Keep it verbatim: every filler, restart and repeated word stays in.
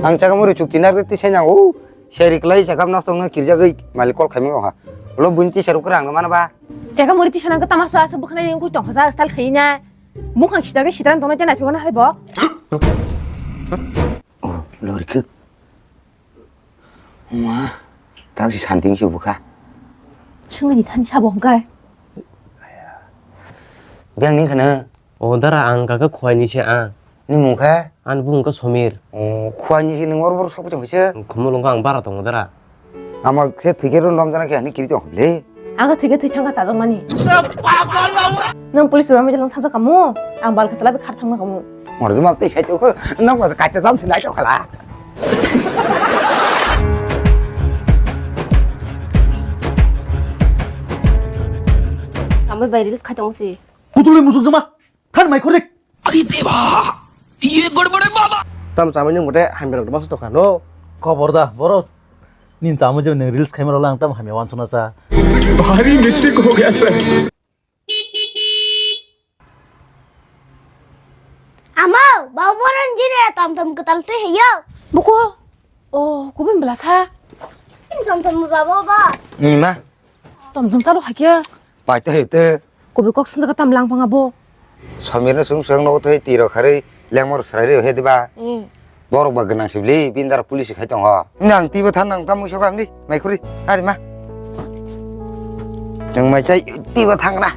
Ang chakha muri chukti narwk twi sai nango. Seri kwlai chakha nastong no kirjagwi malik call khaimung ha. Ulo buini tisarok kwrang no mano ba. Chakha muri tisa nang tama sa sa bwkhanai ni tong kha sa style khaina. Mukhang sida ke sida tong na jana thona hai bo. Oh, lori khe. Ma, tak si santing si bukha. Sungni thani sabo hongkai. Biang ning khana. O dara ang kaka khuaini se ang. Ni mung kha? Ani bumung kha Somir. O, khuaini se nung or bor sok jong se. Khumulung ang bara tongo dara. Ama se thike ro nom jana khe ani kiri tong le. Ang thike thik thang ka sajak mani. Nang police ro majal thang sa kamu. Ang bal ka sala bi khar thang kamu. Mor juma tei sai to ko. Nang ma kaita jam sinai to khala. Ambai bai reels khai tong si. Kutulwi musuk jama. Than mai khorik. Ari deba. Ye godbod hai baba. Tam chamai nung bote hamya rok masa tokha no. Khobor da, boro. Nin chamai je nung reels khai maro lang tam hamya wan suna sa. Bhari mistake ho gaya sir. Amo, bau boran jire tom tom ketal tu heyo. Buko. Oh, kubun belasa. Tom tom baba ba. Ni ma. Tom tom salo hakya. Pai te te. Kubi kok sinjaga tam lang pang abo. Somir no sung sung no thoi tiro kharwi lengmor srai re he diba. Eh. Borok ba gwnang sibli bindar police khai tongo. Nang tibo than nang tam muiso kam di mai khuri. Ari ma. Nang mai chai tibo thang na.